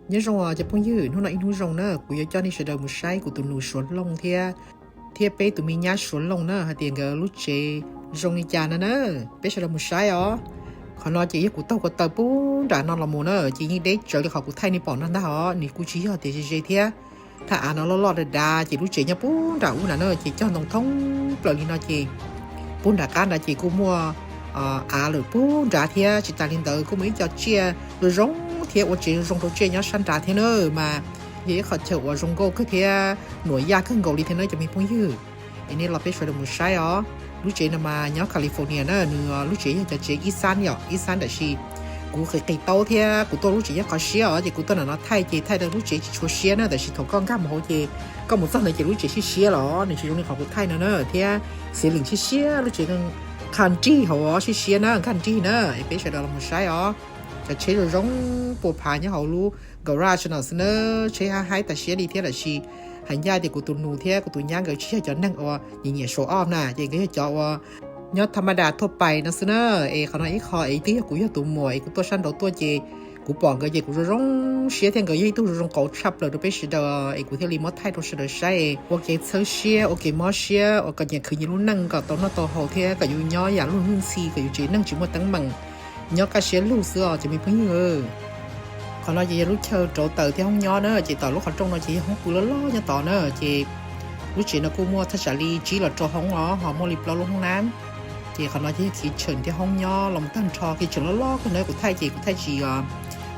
Nyob zoo os cov phooj ywg, hnub no ib hnub zoo na, kuv yuav coj nej sawv daws mus saib kuv tus nus Suav Looj thiab, thiab peb tus me nyab Suav Looj na hais tias nkawd lub tsev zoo li cas no na. Peb sawv daws mus saib os. Qhov no ces yog kuv taug ko taw pub nram no los mus na, ces yeej deb tsawv li qhov kuv thaij nej pom no ntag os, nws kuj tsis yog tias ze ze thiab. Thaj av no loj loj dav dav ces lub tsev nyob pub nram ub nrad na, ces cog ntoo thoob plaws li no ces pub nram qab nrad ces kuj muaj av lawm pub nrad thiab. Tsis tas li ntawd kuj muaj ib co tsiaj zoo zoo thiab ua tsev zoo zoo rau tsiaj nyob sab nrad thiab na. Mas yog ib qhov chaw uas zoo nkauj kawg thiab nuam yaj kawg nkaus li thiab na cov me phooj ywg. Es nej los peb sawv daws mus saib os. Lub tsev no mas nyob California na, nws lub tsev yog cov tsev ib xab yom, ib xab tab sis kuv qis qis taub thiab kuv tuaj lub tsev nyob qhov siab os, ces kuv tuaj nram no thaij ces thaij tau lub tsev tsis tshua siab na, tab sis thaum koj nkag mus hauv ces koj mus txog ntawd ces lub tsev siab siab los nws tsis zoo li qhov kuv thaij no na, thiab ceiling siab siab, lub tsev nkag nrig hauv siab siab na, nkag nrig na. Es peb sawv daws los mus saib os. Cov tsheb zoo zoo pua phav nyob hauv lub garage no xwb na, tsheb haib haib tas siab li thiab tab sis hais ncaj tias kuv tus nus thiab kuv tus nyab nkawd tsis yog cov neeg uas nyiam nyiam show off na, ces nkawd yog cov uas nyob tha ma das thuaj pais no xwb na. Es qhov no ib qho es twb yog kuv yog tus muam es kuv tuaj sab nraud tuaj ces kuv pom nkawd ces kuv zoo zoo siab thiab nkawd yog ib tug zoo zoo nkauj tshaj plaws rau peb sawv daws es kuv thiaj li muab thaij rau sawv daws saib es ua kev txhawb siab ua kev mob siab uas kom nyias khwv nyias lub neej kom tau noj tau haus thiab kom yus nyob yam luag hwj ntxhi kom yus tsev neeg tsis muaj teeb meem, nyob kaj siab lug xwb os cov me phooj ywg. Qhov no ces yog lub chaw rauv taws thiab hoob nyob na, ces tom lub qhov rooj no ces yog hoob pw loj loj nyob tod na, ces lub tsev no kuj muaj thaj tsam li tsib los rau hoob os, ho muaj li plaub lub hoob nab. Ces qhov no ces yog kitchen thiab hoob nyob los mus tag nrho, kitchen loj loj kawg na, kuv thaij ces kuv thaij tsis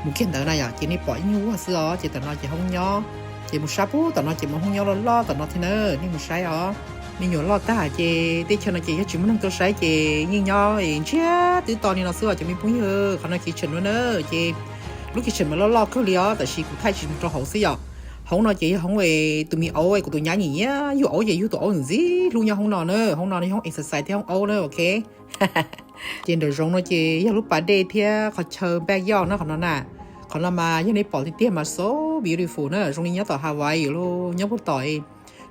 mus kiag ntawd na yom, ces nej pom ib nyuag vuag xwb os, ces tom no ces hoob nyob. Ces mus sab pub tom no ces mus hoob nyob loj loj tom no thiab na, nej mus saib os. Me nyuam loj tag ces tej chaw no ces yog tsis muaj neeg tuaj saib ces yeej nyob ntsiag twb to li no xwb os cov me phooj ywg. Qhov no kitchen no na, ces lub kitchen mas loj loj kawg li os, tab sis kuv thaij tsis mus rau hauv xwb yom. Hoob no ces yog hoob es tus me aub es kuv tus nyab nyiam nyiam yug aub ces yug tus aub ntxim hlub nyob hoob no na, hoob no yog hoob exercise thiab hoob aub na, ok. Ces nraum zoov no ces yog lub pas dej thiab qhov chaw backyard na qhov no na. Qhov no mas yog nej pom tiag tiag mas so beautiful na, zoo li nyob tom Hawaii los nyob puag tom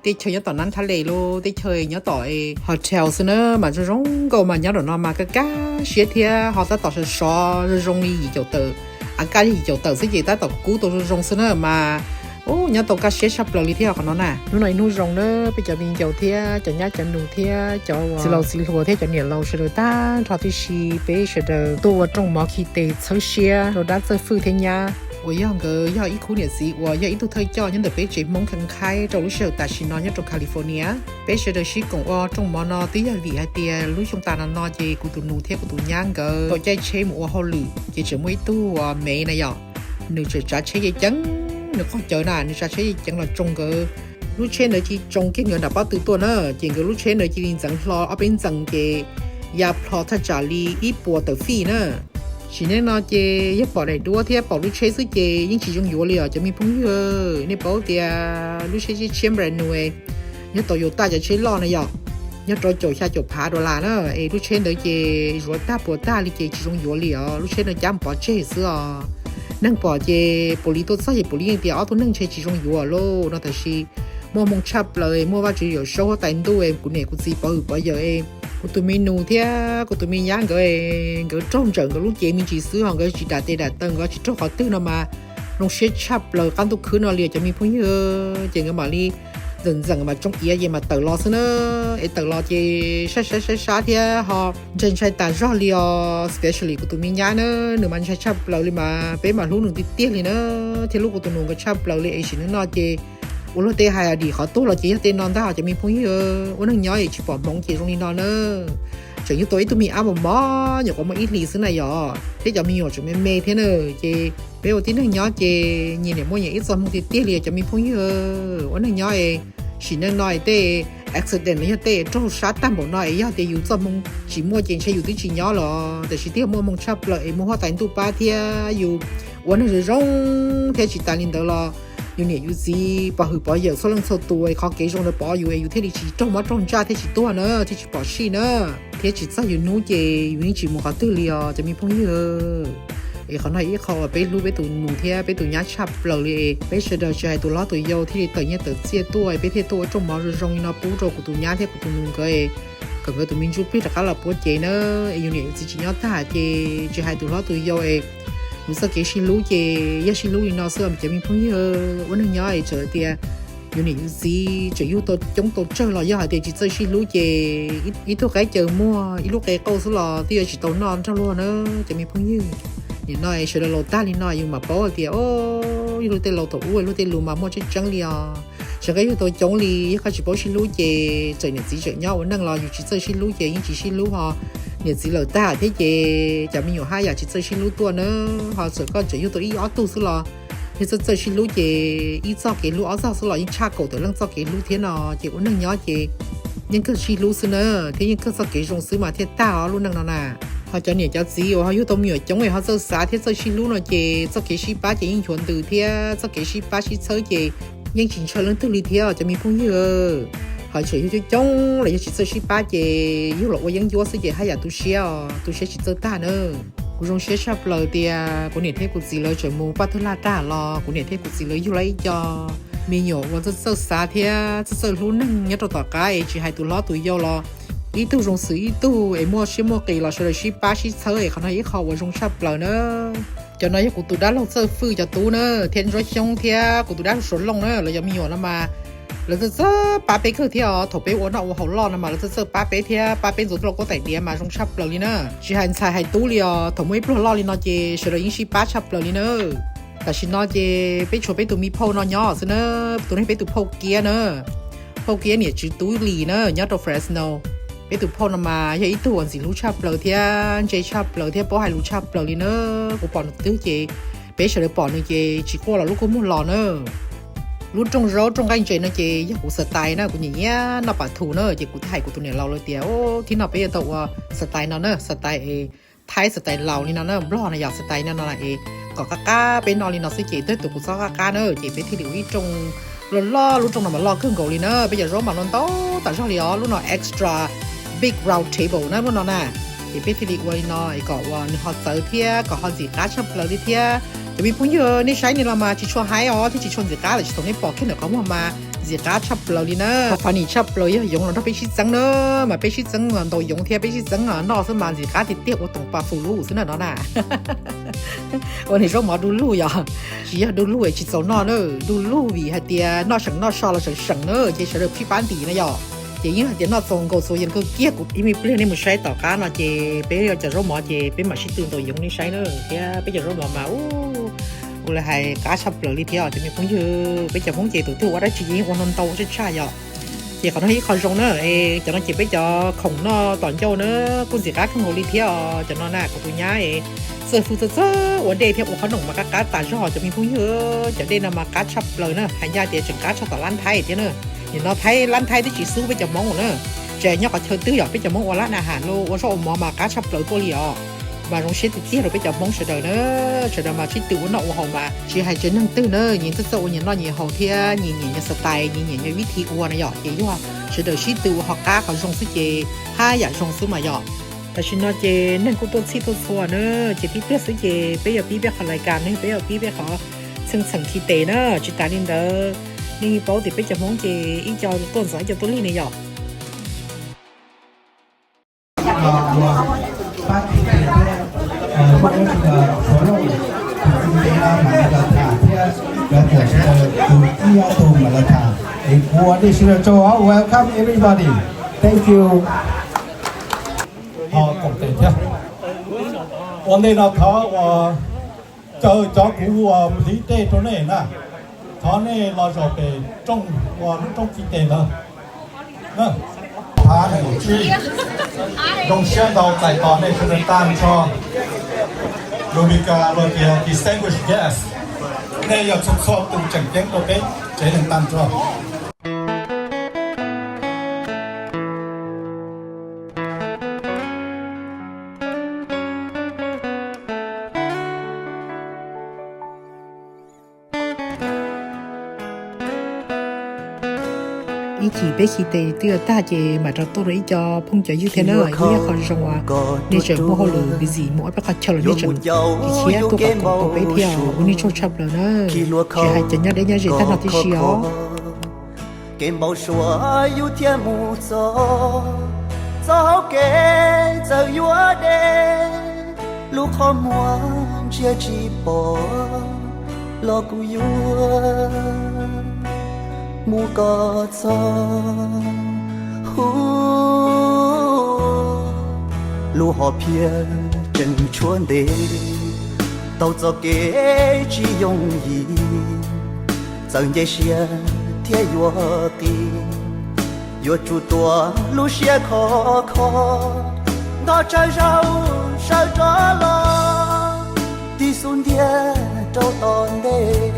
tej chaw nyob tom Nab Thab Les los tej chaw nyob tom hotel xwb na, mas zoo zoo nkauj mas nyob nraum no mas kaj kaj siab thiab ho tab tom sov sov zoo zoo li yim caum tawm, a kaj yog yim caum tawm xwb ces tab tom kub tau zoo zoo xwb na mas. Ub, nyob tau kaj siab tshaj plaws li thiab qhov no na. Hnub no ib hnub zoo na, peb cov viv ncaus thiab cov nyab cov nus thiab cov txiv laus txiv hluas thiab cov niam laus sawv daws tag nrho tib si, peb sawv daws tuaj ua rooj mov khi tes txhawb siab rau dab txawj fwj thiab nyab uas yog nkawd yog ib khub niam txiv uas yog ib tug thawj coj nyob ntawm peb tsev Hmoob kheev khaib rau lub sij hawm tam sim no nyob rau California. Peb sawv daws sib koom ua rooj mov no twb yog vim hais tias lub xyoo tas no no ces kuv tus nus thiab kuv tus nyab nkawd tau caij tsheb mus ua hauj lwm ces tseem muaj ib tug uas Mev na yom, nws tseem tsav tsheb ceev ceev, nws qaug cawv na, nws tsav tsheb ceev ceev los tsoo nkawd lub tsheb ntawd cia li tsoo kiag nkawd nram pob tw tuaj na, ces nkawd lub tsheb ntawd cia li ntxeev hlo ob peb ntxees ces ya plho thaj tsam li ib puas tawm fij na. Sim neej no ces yog pom daim duab thiab pom lub tsheb xwb ces yeej tsis zoo yuav li os cov me phooj ywg. Nej paub tias lub tsheb tshiab tshiab brand new yog Toyota cov tsheb loj na yom, yog rau caum xya caum phav dollar na, es lub tsheb ntawd ces zuav tag puas tag li ces tsis zoo yuav li os, lub tsheb no cab mus pov tseg xwb os. Neeg pom ces puav leej tuaj txog ces puav leej yeej tias ob tug neeg ntshe tsis zoo yuav lauj no, tab sis muaj hmoo tshaj plaws, muaj Vajtswv Yawm Saub huab tais ntuj, kuv niam kuv txiv pov hwm pov yawm, kuv tus me nus thiab kuv tus me nyab nkawd, nkawd raug ntsaum nkawd lub cev me ntsis xwb ho nkawd tsis dam tes dam taw, nkawd tsis raug qhov twg no mas zoo siab tshaj plaws qab ntuj khwb no li cov me phooj ywg. Ces nkawd mam li ntxeem ntxeem mas tsoo iav ces mas tawm los xwb na. Es tawm los ces saib saib saib sab thiab ho ntshai ntshai tas zog li os, especially kuv tus me nyab na, nws mas ntshai tshaj plaws li mas peb mas hlub nws tiag tiag li na, thiab hlub kuv tus nus nkawd tshaj plaws li. Es sim neej no ces ua luag tej hais dim qhov tuag los ces yog tej no ntag cov me phooj ywg. Ua neeg nyob es tsis pom hmoov ces zoo li no na. Tseem yug tau ib tug me ab mos mos nyuam qhuav muaj ib hlis xwb na yom, thiab cov me nyuam tseem me me thiab na. Ces peb ua tib neeg nyob ces nyias niam muaj nyias ib txoj hmoo tiag tiag li cov me phooj ywg. Ua neeg nyob es sim neej no es tej accident los yog tej raug sab tag npaum no es yog tias yus txoj hmoo tsis muaj ces ntshe yus twb tsis nyob los, tab sis twb yog muaj hmoo tshaj plaws es muaj huab tais ntuj pab thiab yus ua neeg zoo zoo thiab tsis tas li ntawd los yus niam yus txiv pov hwm pov yawm txhua leej txhua tus es qhov kev zoo ntawd pov yus es yus thiaj li tsis raug mob raug ntsaj thiab tsis tuag na, thiaj tsis pom sij na, thiab tsis txog yus hnub ces yus yeej tsis mus qhov twg li os cov me phooj ywg. Es qhov no ib qho uas peb hlub peb tus nus thiab peb tus nyab tshaj plaws li es peb sawv daws tsis hais tus hlob tus yau thiaj li tawm nyiaj tawm txiaj tuaj es peb thiaj tuaj ua rooj mov zoo zoo li no pub rau kuv tus nyab thiab kuv tus nus nkawd es kom nkawd tus me ntsuj plig rov qab los puab cev na. Es yus niam yus txiv tsis nyob tag ces tsis hais tus hlob tus yau es Yus txoj kev sib hlub ces yog sib hlub li no xwb os cov me phooj ywg. Ua neej nyob es txawm tias yus niam yus txiv tseem yug tau coob tau tsawg los yog hais tias tsis txawj sib hlub ces ib tug qaib caws muag ib lub qe qauj xwb los twb yuav tsis tau noj nrog luag na cov me phooj ywg. Nim no es sawv daws laus tag li no yus mam paub hais tias o, yog luag tej laus thaum ub luag tej lus mas muaj tseeb tseeb li os. Tseem koj yug tau coob li yog koj tsis paub sib hlub ces txawm niam txiv tseem nyob ua neej los yus tsis txawj sib hlub ces yeej tsis sib hlub ho niam txiv lawm tag thiab ces cov me nyuam haj yam tsis txawj sib hlub tuaj na. Ho txawm koj tseem yug tau ib ob tug xwb los yog txawj txawj sib hlub ces ib txoj kev hlub ob txoj xwb los yeej tshaj kaum tawm leej txoj kev hlub thiab no. Ces ua neej nyob ces yeej kawg sib hlub xwb na, thiab yeej kawg txoj kev zoo xwb mas thiaj tag os lub neej no na. Ho cov niam cov txiv uas ho yug tau me nyuam coob es ho txawj xav thiab txawj sib hlub no ces txoj kev sib pab ces yeej nchuav ntws thiab txoj kev sib pab sib txhawb ces yeej tsis ntshaw leej twg li thiab cov me phooj ywg. Ho tseem yug coob coob los yog tsis txawj sib pab ces yug los ua yeeb ncuab xwb ces haj yam tu siab os, tu siab tsis txawj tag na. Kuv zoo siab tshaj plaws tias kuv niam thiab kuv txiv lawv tseem mus paj tug lag tag los kuv niam thiab kuv txiv lawv yug lawm ib co me nyuam uas txawj txawj xav thiab txawj txawj hlub neeg nyob rau tom qab es tsis hais tus hlob tus yau los ib tug zoo xws ib tug es muaj siab muaj qis los sawv daws sib pab sib txhawb es qhov no ib qho uas zoo tshaj plaws na. Cov no yog kuv tus dab laug Txawj Fwj cov tub na, thiab Ntsuab Xyoob thiab kuv tus dab laug Suav Looj na, lawv cov me nyuam no mas lawv txawj txawj pab peb kawg thiab os. Thaum peb ua noj ua haus loj no mas lawv txawj txawj pab peb thiab pab peb ntxuav tau lauj kaub tais diav mas zoo tshaj plaws li na. Tsis hais ntxhais hais tub li os, thaum muaj ib pluag loj li no ces sawv daws yeej sib pab tshaj plaws li na. Tam sim no ces peb tshuav peb tus me phauj no nyob xwb na, tus no peb tus phauj Kiab na. Phauj Kiab niam tswv Tub Lis na nyob rau Fresno. Peb tus phauj no mas yog ib tug uas ntxim hlub tshaj plaws thiab ntse tshaj plaws thiab paub hais lus tshaj plaws li na. Kuv pom nws twg ces peb sawv daws pom nws ces tsis quaj los lub kua muag los na. Lub rooj zaub rooj nqaij ntses no ces yog kuv xav tais na, kuv nyiam nyiam noj pam thum na ces kuv thiaj hais kuv tus niam laus lawm tias thib no peb yuav tau ua xav tais no na, xav tais es Thaib xav tais Laus li no na, Nplog no yog xav tais no no es kom qab qab peb noj li no xwb ces twb tus kuv txob qab qab na ces peb thiaj li ua ib rooj loj loj, lub rooj no mas loj kawg nkaus li na, peb cov zaub mas no ntau tas zog li os, lub no extra big round table na lub no na. Ces peb thiaj li ua li no es kom uas nws ho txawv thiab kom ho ntxim qab tshaj plaws li thiab. Cov me phooj ywg nej saib ni los mas tsis tshua haib os thiab tsis tshua ntxim qab lawm, tsis thaum nej pom kiag ntawm qhov muag mas ntxim qab tshaj plaws li na. Funny tshaj plaws yog yoov los nrog peb sib txeeb na, mas peb sib txeeb ntaus yoov thiab peb sib txeeb noj xwb mas ntxim qab tiag tiag ua toom pa fus lub xwb na no na. Ua niag zaub mov du lug yog, tsis yog du lug es tsis txaus noj na, du lug vim hais tias noj seem noj so los seem seem na ces sawv daws sib pab ntim na yom. Ces yeej hais tias noj txaus nkaus txaus yees kawg kiag, kuv ib me pliag nej mus saib tom qab no ces peb cov zaub mov ces peb mam sib tw ntaus yoov nej saib na, thiab peb cov zaub mov mas ua li hais qab tshaj plaws li thiab cov me phooj ywg. Peb cov Hmoob ces tus twg ua dab tsi yeej ua no ntau tshaj tshaj yom. Ces qhov no ib qho zoo na, es cov no ces peb cov khoom noj tom ncauj na kuj ntxim qab kawg nkaus li thiab os. Cov no na kuv tus nyab es Txawj Fwj txawj txawj ua dej thiab ua qhob noom mas qab qab tas zog cov me phooj ywg. Cov dej no mas qab tshaj plaws na, hais ncaj tias tseem qab tshaj tom lab Thaib thiab na. Nim no Thaib lab Thaib twb tsis xub peb cov Hmoob na, tsis hais nyob qhov chaw twg yom, peb cov Hmoob ua lab na has los ua zaub ua mov mas qab tshaj plaws tuaj li os. Mas zoo siab tiag tiag rau peb cov Hmoob sawv daws na, sawv daws mas sib tw ua noj ua haus mas tsis hais tsev neeg twg na, nyias txawj txawj ua nyias noj nyias haus thiab nyias nyiam nyias xav tais nyias nyiam nyias vib thi ua na yom, ces yog sawv daws sib tw ua ho qab qhov zoo xwb ces haj yam zoo xwb mas yom. Tam sim no ces neeg kuj tuaj txhij tuaj txhua na, ces tib pliag xwb ces peb yuav pib peb qhov lais kas ne, peb yuav pib peb qhov txheej txheem khi tes na. Tsis tas li ntawd, nej yeej paub tias peb cov Hmoob ces ib co tuaj ntxov ib co tuaj lig ne yom. Pab khi tes thiab, muaj dab tsi los Suav Looj tus txiv ntev no mam li los tham thiab cov ruam sawv daws tus ib ob tug mam los tham. Es kuv ua nej sawv daws tsaug os, welcome everybody. Thank you. Ho koom tes thiab. Ua ntej no thov uas caw cov kuv uas pliv dej rau nej na, thov nej los zaum pem rooj uas lub rooj khi tes ntawd. Phav nees nkaum tsib, zoo siab ntau txais tos nej sawv daws tag nrho. Lus Mes Kas luag tias distinguished guest, nej yog txhua txhua tus tseem ceeb rau peb tsev neeg tag nrho. Ib chim peb khi tes twb yuav tag ces mam rov tuaj rau ib co phooj cov ywg thiab na. Ib qho zoo uas nej tseem muaj hauj lwm busy mus ob peb qhov chaw los nej tseem khiav tuaj koom tes rau peb thiab, ua nej tsaug tshaj plaws na. Tsis hais cov nyob deb nyob ze tag nrho tib si os. Kev npau suav yus thiaj mus txog, txoj hau kev txawm yuav deb, lub qhov muag Tsiab tsis pom los kuv yuav mus kom txog. Hu, lub hom phiaj tseem tshuav ntev, tau txoj kev tsis yooj yim, txawm nce siab thiab yuav qis, yuav tsum tuav lub siab khov kho, nto tsawg zaus sawv rov los, tig xub ntiag rau tom ntej,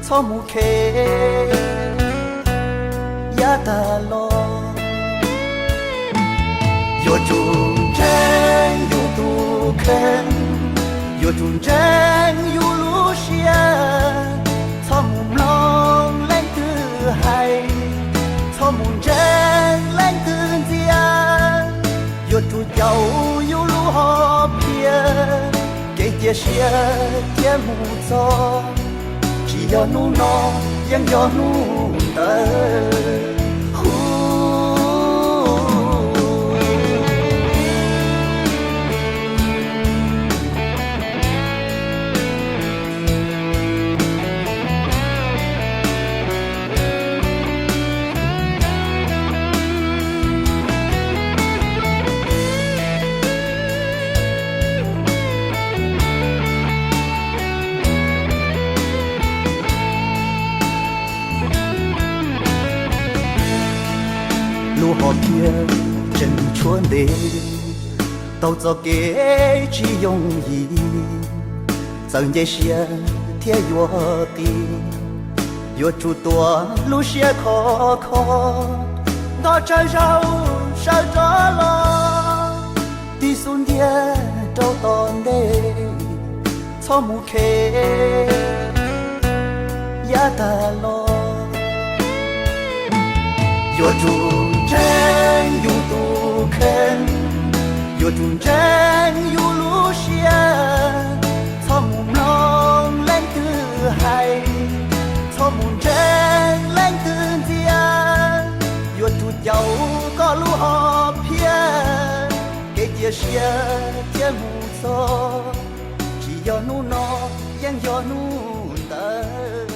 txhob mus khe yav tag los. Yuav tsum ntseeg yus tus kheej, yuav tsum ntseeg yus lub siab, txhob mus mloog leej twg hais, txhob mus ntseeg leej twg ntxias. Yuav tsum caum yus lub hom phiaj, kev cia siab thiaj mus txog. Tsis yog hnub no, yeej yog hnub ntawd. Hu, lub hom phiaj tseem tshuav ntev, tau txoj kev tsis yooj yim, txawm nce siab thiab yuav qis, yuav tsum tuav lub siab khov kho, nto tsawg zaus sawv rov los, tig xub ntiag rau tom ntej, txhob mus khe yav tag los. Yuav tsum ntseeg yus tus kheej, yuav tsum ntseeg yus lub siab, txhob mus mloog leej twg hais, txhob mus ntseeg leej twg ntxias. Yuav tsum caum koj lub hom phiaj, kev cia siab thiaj mus txog. Tsis yog hnub no, yeej yog hnub ntawd.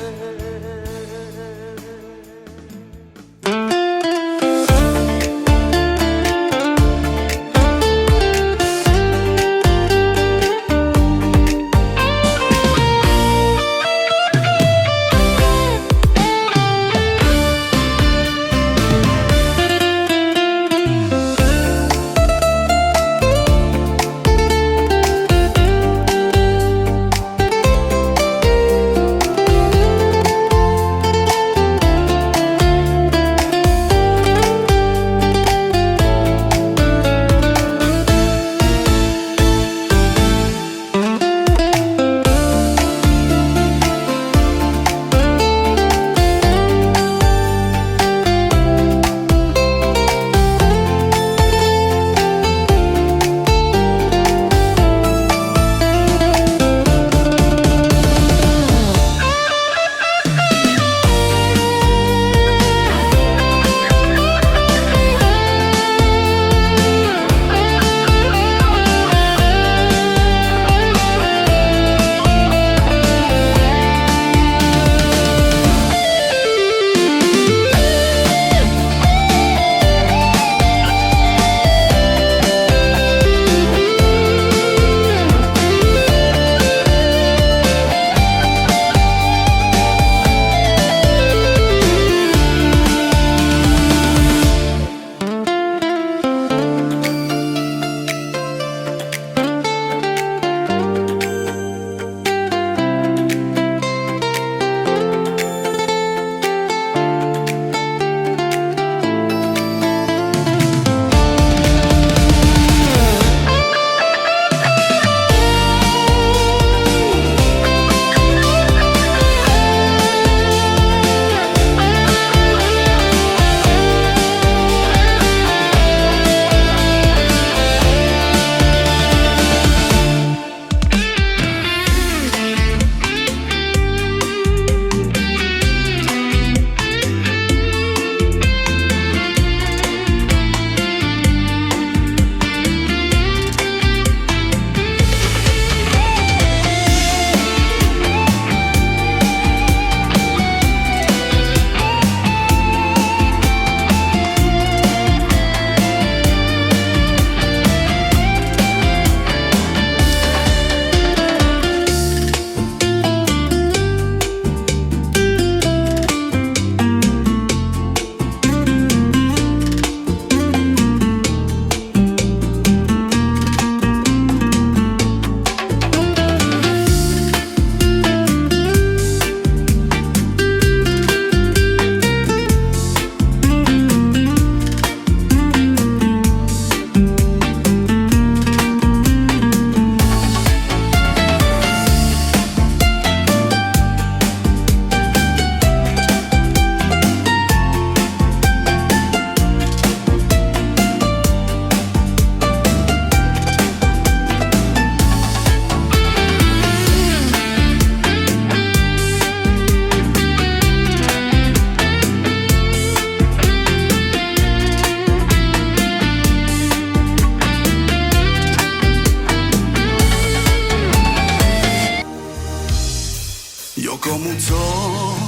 Yog koj mus txog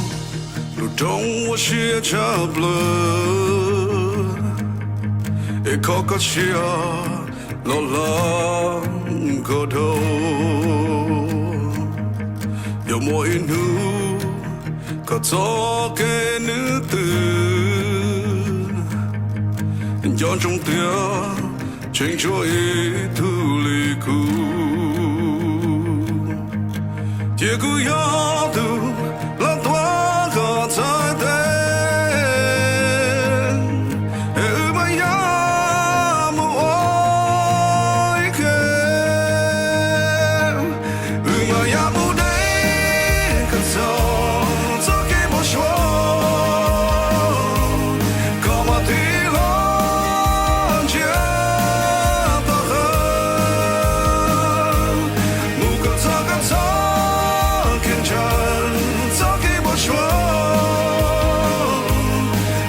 lub roob uas siab tshaj plaws, es kho koj siab los hlob koj dhau. Yog muaj ib hnub koj txoj kev nws twb nco ntsoov tias tseem tshuav ib tug li kuv, ces kuv yog tus los tuav koj txhais tes, es wb mam yog mus ua ib ke. Wb mam yog mus de koj txog txoj kev npau suav, koj mam tig los ntsia tom qab, mus kom txog koj txoj kev ntshai, txoj kev npau suav,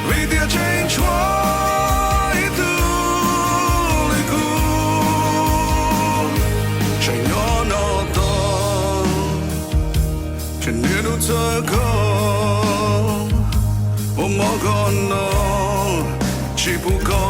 vim tias tseem tshuav ib tug li kuv tseem nyob no tos. Tseem niaj hnub txhawb koj, ua mov koj noj, tsis pub koj